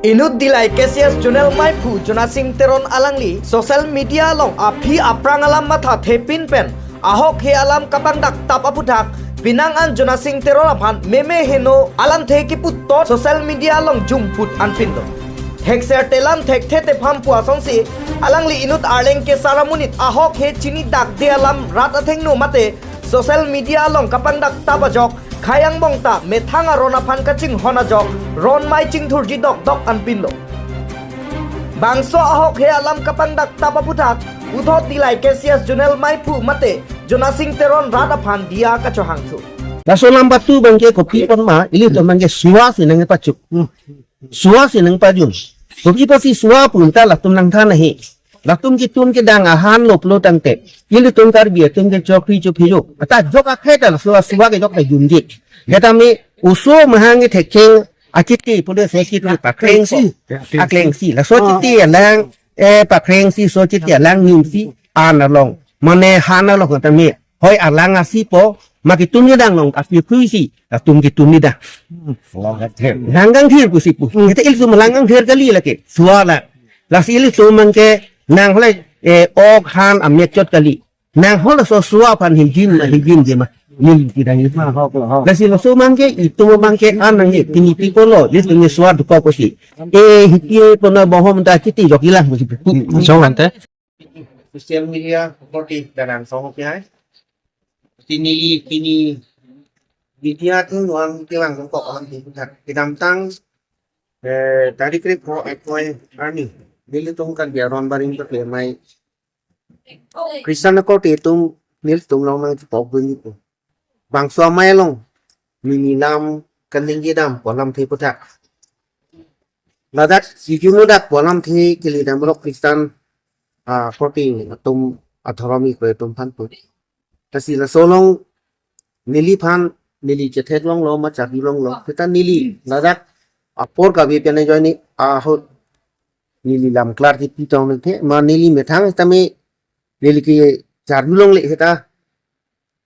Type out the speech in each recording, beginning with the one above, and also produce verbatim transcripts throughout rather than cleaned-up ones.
Inut Dillai K C S Zonal Meiphu Jonasing Teron alangli social media along aphi aphrang alam matha thepin pen ahok he alam kapangdak tap aputhak penang an Jonasing Teron aphan meme heno alamthe kipu tot social media along jumput anpinlo. Thekser telam thekthe tephan pu asonsi alangli inut arleng kesar amonit ahok he chinidakde alam rat athengno mate social media along kapangdak tap ajok khei angbong ta methang aron aphan kachinghon ajok ron mei chingthurji dokdok anpinlo. Bangso ahok he alam kapangdak tap aputhak puthot Dillai K C S Zonal Meiphu mate Jonasing Teron rat aphan diya kachohangthu. Laso alam patu abangke kopi pon ma, ilitum abangke suwa si nangpachuk. Suwa si nangpajun. Kopi apotsi suwa pu ta latum nangthan ahi. Latum kitum kedang ahan lo pulo tangte, ilitum Karbi atum ke chokri chophiyo. Ata jok akhei ta laso suwa kejok ta junji. Setame oso mahang ke thekheng akiti pulo se kiti pakrengsi. Aklengsi. Laso kiti alang, eh, pakrengsi, so kiti alang nimsi an along. Mane han along tame. Hoi alang asi po, ma kitum kedang along api khuisi, latum kitum kedang. Langkangthir pusi pu. Kita ilitum langkangthir kali lake. Suwa la. Lasi ilitum abangke nang hole, eh, ok han amek chot kali. Nang hole so suwa aphan hijin ma hijin je ma. Neli kedang itu. Lasi laso abangke itum abangke an nangji, pini pi kolo, ilitum ni suwa duko kosi. Eh, hiti pona bohom ta kiti jok ilang kosi. Song ante. Social media korte danang song ke hai. Pini, pini media atum nuan kevang kok alam di puthak. Kedamtang, eh, tarik krepho akoi arni. Nelitum Karbi aron barim ke mai. Christian akorte atum nelitum along nangchepok dun ipu. Bangso amei along neli lam kaningje dam pu alamthe puthak. Ladak jijunu dak pu alamthe kele damrok Christian, ah, korte atum adhorom ikoi atum aphan pu. Lasi laso along neliphan neli chetheklonglo ma charjulonglo. Kita neli ladak apor kave pen ajoine ahut neli lam klar kipi tong nangthe ma neli methang tame neli kecharjulongle kita.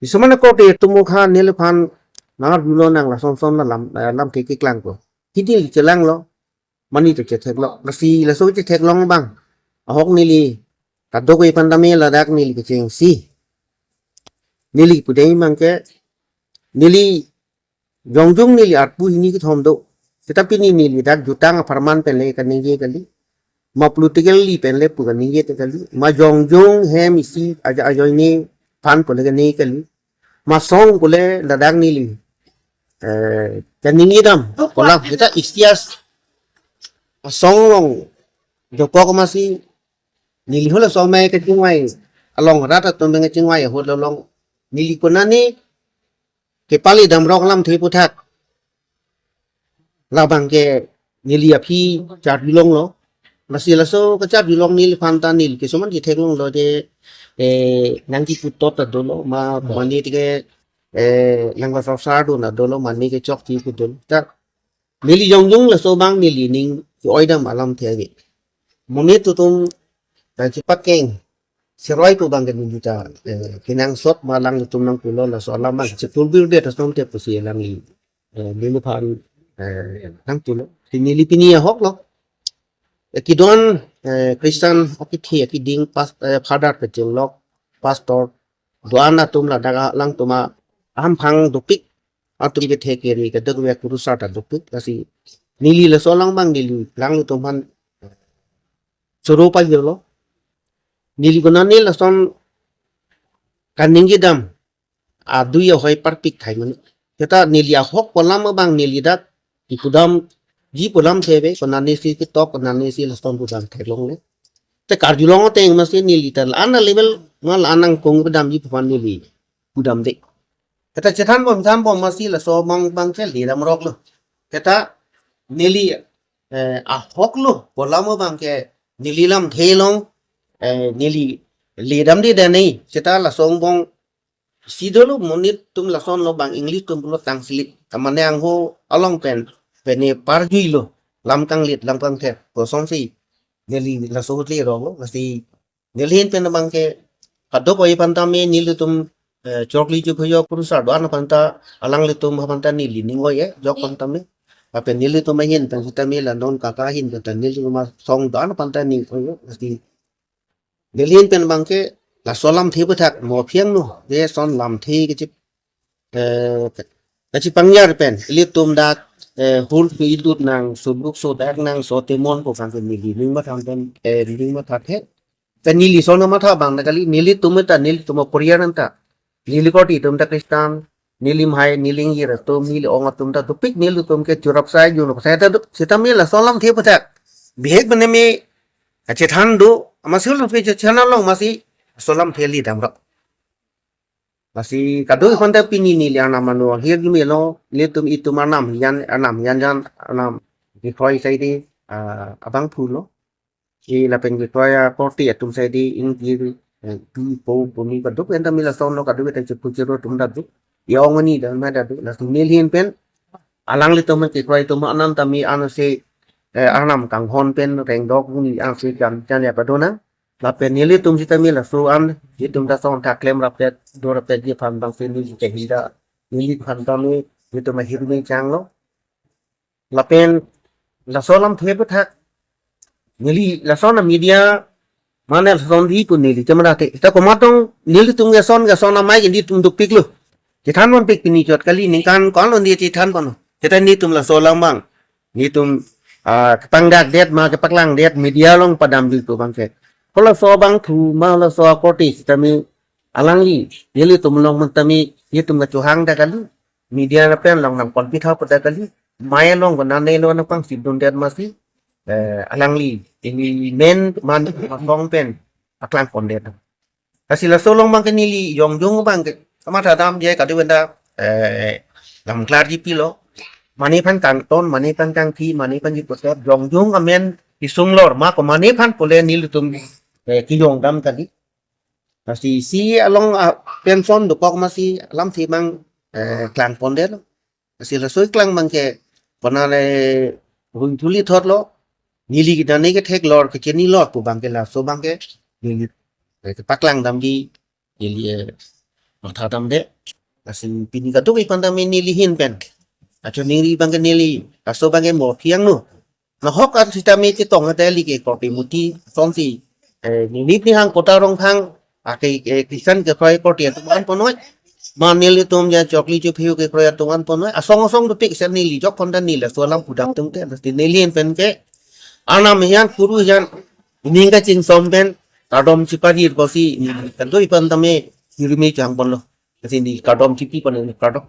Isomana korte atum mukha neliphan nangarjulo nang lason son na lam, eh, lamthe keklangpo. Hidi chelanglo, mane to chetheklo. Lasi laso chetheklong abang ahok neli kadokave aphan tame ladak neli kechengsi. Neli pudei abangke neli jongjung neli arpu hini kethom do. Seta pini neli dak jutang apharman pen le kaningje kali. Ma political li pen le pu kaningje te kali. Ma jongjung hem isi aja ajoine aphan pu le kaningje kali. Ma song pu le ladak neli, eh, kaningje dam. Kola kita istias asong along jokok masi neli hole somai kechingvai along rat atum kechingvai ahut along neli konane kepale damrok lamthe puthak. Labangke neli aphi charjulonglo. Lasi laso kecharjulong neliphan ta neli kesoman chetheklonglo de, eh, nangkipu tot ta dolo ma mane tike, eh, nangkasar sar do na dolo mane kechokche pu dolo. Ta neli jongjung laso abang neli ning ke-oi dam alamthe ave. Monit atum ta chepakeng seroi pu abangke neli ta, eh, kenangsot ma alanglitum nangpulo laso alam abang chetur birdet asom te pusi alangli, eh, neliphan, eh, nangpulo. Pini neli pini ahoklo. Eh, kedo-an, eh, Christian akithi akiding pas, eh, father kachinglok pastor do-an atum ladak alangtum ahamphang dopik atum kethe kere kadokave kurusar ta dopik lasi neli laso alam abang neli alanglitum aphan choro pajirlo. Neli konane lason kaningje dam adui ahoi parpik thai mane. Kita neli ahok pu alam abang neli dak ipudamji pu alamthe ave, konane si ketok, konane si lason pudam theklongle. Te karjulong ateng masi neli ta la-an a level ma la-an angkung pudamji pu aphan neli pudamde. Kita chethan bom than bom masi laso abang abangke le damroklo. Kita neli, eh, ahoklo pu alam abangke neli lamthe along, eh, neli le damde dane. Kita laso angbong si dolo monit atum lason lo abang English atum pulo tang slip. Kamane angho along pen pene parjuilo lam kanglit lam kangther kosonsi neli laso ahut leroklo lasi neli ahin pen abangke kadokave aphan tame nelitum, eh, chokli chophiyo kurusar do-an aphan ta alanglitum aphan ta neli ning-oi-e jok aphan tame. Lapen nelitum ahin pen sitame la non kaka ahin pen ta nelitum asong do-an aphan ta ning oi, lasi neli ahin pen abangke laso lamthe aphuthak mo aphi angno, lason lamthe kachi, eh, kachipangjar pen ilitum dak, eh, hur su idut nang, subuk sudak nang, so temon pu abangke neli ning matha pen, eh, ning mathathe. Pen neli lason matha abang na kali, nelitum ta, nelitum aporial an ta, neli korte atum ta Christian, neli mhai, neli ingjir atum, neli ong atum ta dopik, nelitum ke churap sai, junop sai ta do, sitame laso lamthe aphuthak bihek beneme kachethan do, amatsi laso kachethan along amatsi laso lamthe le damra. Lasi kadokave aphanta pini neli arnam anu ahir gimi lo, nelitum itum arnam hijan, arnam hijan jan, arnam kekroi sai di, ah, abang phu lo. I lapen kekroi akorte atum sai di ingjir, eh, pi po puni kadokave aphanta mi lason lo, kadokave ta chephu chero atum ta do. I ong ani ta ma ta do. Lasi neli ahin pen alanglitum kekroi atum anam tame ansi, eh, arnam kanghon pen rengdok ni ansi jam jan ya padona. Lapen nelitum sitame laso an, itum ta song ta klem rapet, do rapet ji aphan abangsi neli kehida, neli aphan tame, itum ahirmi chang lo. Lapen laso lamthe aphuthak, neli lason media, mane lason di pu neli chemra te. Ta komat tong nelitum keson keson amei ke nelitum dopik lo. Chethan ponpik pini chot kali, ningkan ko-an lo neli chethan pon. Seta nelitum laso alam abang, nelitum, ah, kepangdakdet ma kepaklangdet media along padam di pu abangke. Ko laso abang thu ma laso akorte sitame alangli, nelitum along matame, nelitum kachohang ta kali, media lapen along nang ponpi tha pu ta kali, mei along ko nane lo nang pangsi dundet amatsi, eh, alangli, ili men man masong pen paklang pondet. Lasi laso along abangke neli jongjong abangke kamatha damji kadokave aphanta, eh, lam klar ji pi lo. Mane aphan kangton, mane aphan kangthi, mane aphan ji kosep, jongjong amen isung lor ma ko mane aphan pule nelitum, eh, kejong dam kali. Lasi isi along, ah, pension dokok amatsi lamthe abang, eh, klang pondet lo. Lasi laso keklang abangke pona le hui thuli thot lo. Neli kedane kethek lor kechini lor pu abangke laso abangke neli, eh, kepaklang damji, neli, eh, matha damde. Lasi pini kadokave aphanta mi neli ahin pen, acho ningri abangke neli laso abangke mo aphi angno. Nahok an sitame chetong ate li ke korte muti sonsi, eh, ninit nihang kota rong thang, ake, eh, Christian kekroi korte atum an ponoi. Ma nelitum ja chokli chophiu kekroi atum an ponoi. Asong asong dopik sen neli jok konda neli laso alam pudam tung te. Lasi neli ahin pen ke arnam hijan, kuru hijan, ning kachingsom pen kardom chipajir pusi neli kadokave aphanta mi hirmi chang pon lo. Lasi neli kardom chipi pon neli kardom.